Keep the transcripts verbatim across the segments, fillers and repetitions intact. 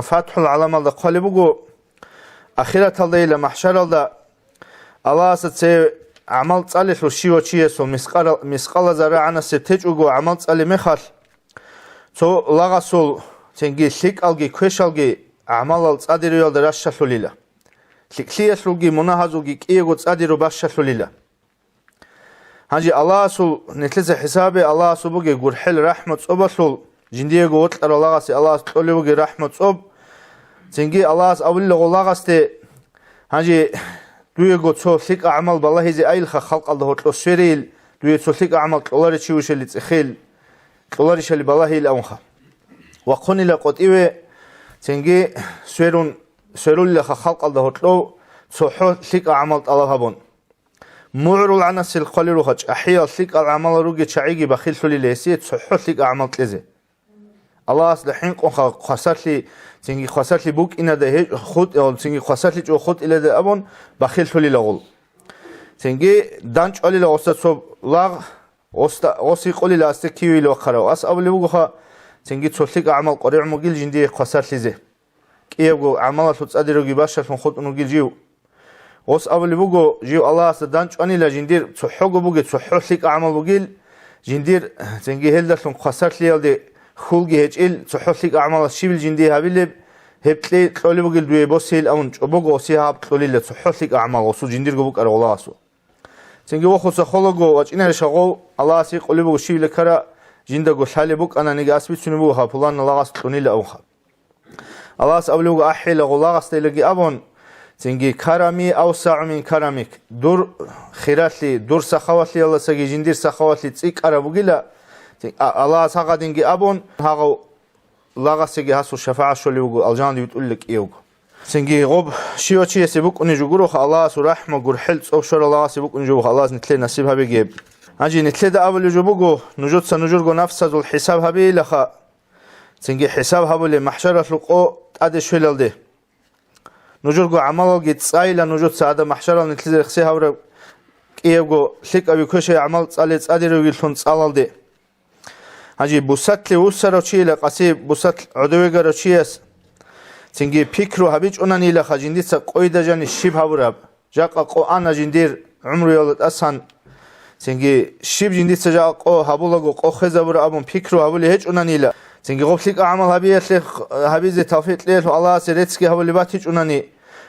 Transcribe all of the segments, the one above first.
ФатхӀул ГӀаламалда хъвалеб буго, ахираталдайила махӀшаралда Аллагьасда цеве гӀамал цӀалелъул щивав чиясул мискъара-, мискъала зарагӀанасеб течӀого гӀамал цӀалеб мехалъ, цо лагъасул цинги лъикӀалги квешалги гӀамалал цӀадируялда ращалъулила. ЛъикӀлъиялъулги мунагьазулги кӀиего цӀадиру бащалъулила. Гьанже Аллагьасул нилъеца хӀисабе Аллагьасул бугеб гурхӀел рахӀму цӀобалъул, жиндиего вокьарав лагъасе Аллагьас кьолев вугеб рахӀму цӀоб, цинги Аллагьас абулила гъолагъасде: «Гьанже дуего цо лъикӀа гӀамал балагьизе айилха халкъалда гьоркьо сверейил, дуе цо лъикӀа гӀамал кьоларичи вушали цӀехел, кьоларищали балагьейил», – авунха. Вахъунила къотӀиве, цинги сверун, сверулилаха халкъалда гьоркьов цохӀо лъикӀа гӀамал тӀалаб гьабун. МугӀрул гӀанасел хъвалируха чӀахӀиял лъикӀал гӀамалал ругел чагӀиги бахиллъулила гьесие цохӀо лъикӀа гӀамал кьезе. Аллагьасда хӀинкъунха хвасарлъи, цинги хвасарлъи букӀинада гьечӀ-, хутӀ-, цинги хвасарлъичӀого хутӀилада абун бахиллъулила гъул. Цинги данчӀвалила гъоса цо лагъ, гъоста-, гъос гьикъулила асде кивил вахъарав. Ас абулеб бугоха, цинги цо лъикӀа гӀамал къваригӀун бугил жиндие хвасарлъизе. КӀиябго гӀамалалъул цӀадируги бащалъун хутӀун вугил жив. Гъос абулеб буго, жив Аллагьасда данчӀванила жиндир цохӀого бугеб цохӀо лъикӀа гӀамал бугил, жиндир цинги гьелдалъун хвасарлъиялде хьулги гьечӀил, цохӀо лъикӀа гӀамалас щибил жиндие гьабилеб, гьеб кьей кьолеб бугел дуе босейил авун чӀобого гъосие гьаб кьолила цохӀо лъикӀа гӀамал гъосул жиндирго букӀараб Аллагьасул. Цинги вохуса холаго вачӀинарищ гъов, Аллагьас гьикъулеб буго щивила ккара, жиндаго лъалеб букӀананиги ас бицунеб буго гьаб пуланна лагъас кьунила авха. Аллагьас абулеб буго ахӀила гъолагъасдайлаги абун, цинги: «Карами авсагӀу мин карамик», дур хиралъи, дур сахавалъиялдасаги жиндир сахавалъи цӀикӀкӀараб бугила, цин-, а-, Аллагьас гьагъадинги абун, гьагъав лагъасеги гьасул шафагӀат щолев вуго, алжаналде витӀулила кӀиявго. Цинги гъоб щивав чиясе букӀуней жо гуроха Аллагьасул рахӀму, гурхӀел цӀоб щварал лагъасе букӀуней жо буго, Аллагьас нилъее насиб гьабигияб. Гьанже нилъеда абулеб жо буго, нужеца нужерго нафсазул хӀисаб гьабейилаха, цинги хӀисаб гьабулеб махӀшаралъул къо тӀаде щвелалде. Нужерго гӀамалалги цӀайила нужеца гьадаб махӀшарал нилъеда рехсей гьавураб кӀиябго лъикӀаби квешай гӀамал цӀалел цӀадирогилъун цӀалалде. Гьанже бусатлъи вуссарав чийила къаси бусатлъ гӀодовегарав чияс цинги пикру гьабичӀунанилаха жиндица къойда жани щиб гьабураб, жакъа къо ана жиндир гӀумруялда тӀасан, цинги щиб жиндица жакъа къо гьабулаго къо хвезабура абун пикру гьабулей гьечӀунанила, цинги гъоб лъикӀа гӀамал гьабиялъе, гьабизе тавфикъ кьеялъул Аллагьасе реццги гьабулеб батичӀунани,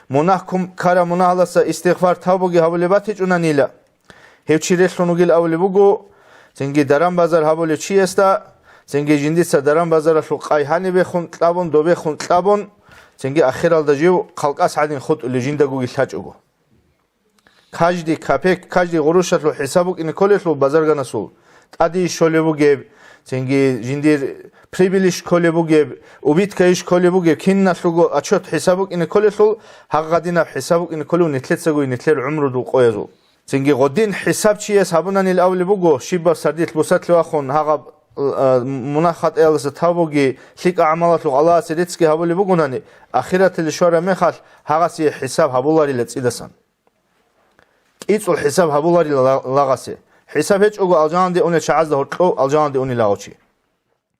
мунагь ккун ккара мунагьалдаса истигъфар тавбуги гьабулеб батичӀунанила. Гьев чи релълъун вугил абулеб буго, цинги даран-базар гьабулев чиясда, цинги жиндица даран-базаралъул къай гьанибехун кьабун, добехун кьабун, цинги ахиралда жив халкъас гӀадин хутӀулев жиндагоги лъачӀого. Каждый копейк, каждый гъурущалъул хӀисаб букӀине кколелъул базарганасул, тӀаде щолеб бугеб, цинги жиндир прибылищ кколеб бугеб, убыткайищ кколеб бугеб, киналъулго отчет хӀисаб букӀине кколелъул, гьагъадинаб хӀисаб букӀине кколев нилъецаго нилъер гӀумрудул къоязул. Цинги гъодин хӀисаб чияс гьабунанил абулеб буго, щибаб сардилъ бусатлъи вахун, гьагъаб, а, мунагь-хатӀаялдаса тавбуги, лъикӀа гӀамалалъухъ Аллагьасе реццги гьабулеб бугонани, ахираталде щвараб мехалъ гьагъасие хӀисаб гьабуларила цӀидасан. КӀицӀул хӀисаб гьабуларила ла-, лагъасе. ХӀисаб гьечӀого алжаналде унел чагӀазда гьоркьов алжаналде унел лагъав чи.